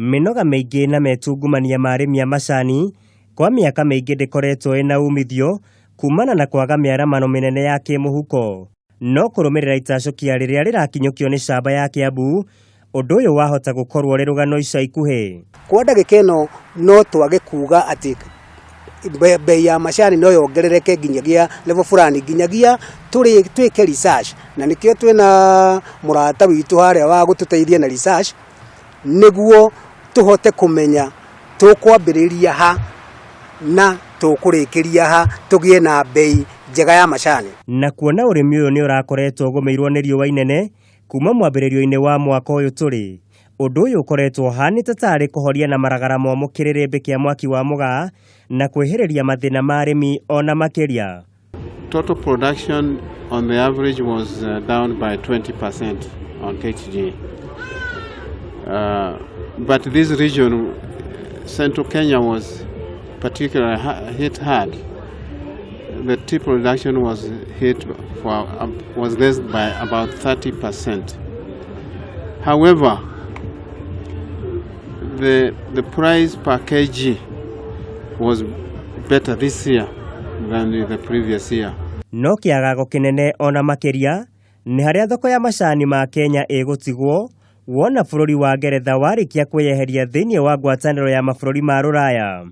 Mĩnoga mĩingĩ na metungumania ma arĩmi a macani kwa mĩaka mĩingĩ ndĩkoretwo ĩna umithio kumana na kwaga mĩaramano mĩnene ya kĩmũhuko. No kũrũmĩrĩra itacũkia rĩrĩa rĩrakinyũkio nĩ camba ya Kiambu, ũndũ ũyũ wahota gũkorwo ũrĩ rũgano ica ikuhĩ. Kwa ndagĩka ĩno no twage kuga atĩ bei ya macani no yongerereke nginyagia level fulani, nginyagia twĩke research, na nĩkĩo twĩna mũrata witũ harĩa wa gũtũteithia na research, nĩguo tũhote kũmenya tũkwambĩrĩria ha na tũkũrĩkĩria ha tũgĩe na bei njega ya macani. Na kuona ũrĩmi ũyũ nĩ ũrakoretwo ũgũmĩirwo nĩ riũa inene kuma mwambĩrĩrio-inĩ wa mwaka ũyũ tũrĩ, ũndũ ũyũ ũkoretwo ũhanĩte tarĩ kũhoria na maragara momũ kĩrĩrĩmbĩ kĩa mwaki wa mũgaa na kwĩhĩrĩria mathĩna ma arĩmi ona makĩria. Total production on the average was down by 20% on KTG. But this region, Central Kenya, was particularly hit hard. The tea production was hit for was less by about 30%. However, the price per kg was better this year than the previous year. No kĩagago kĩnene ona makĩria nĩ harĩa thoko ya macani ma Kenya ĩgũtigwo wona bũrũri wa Ngeretha warĩkia kwĩyeheria thĩinĩ wa ngwatanĩro ya mabũrũri ma Rũraya.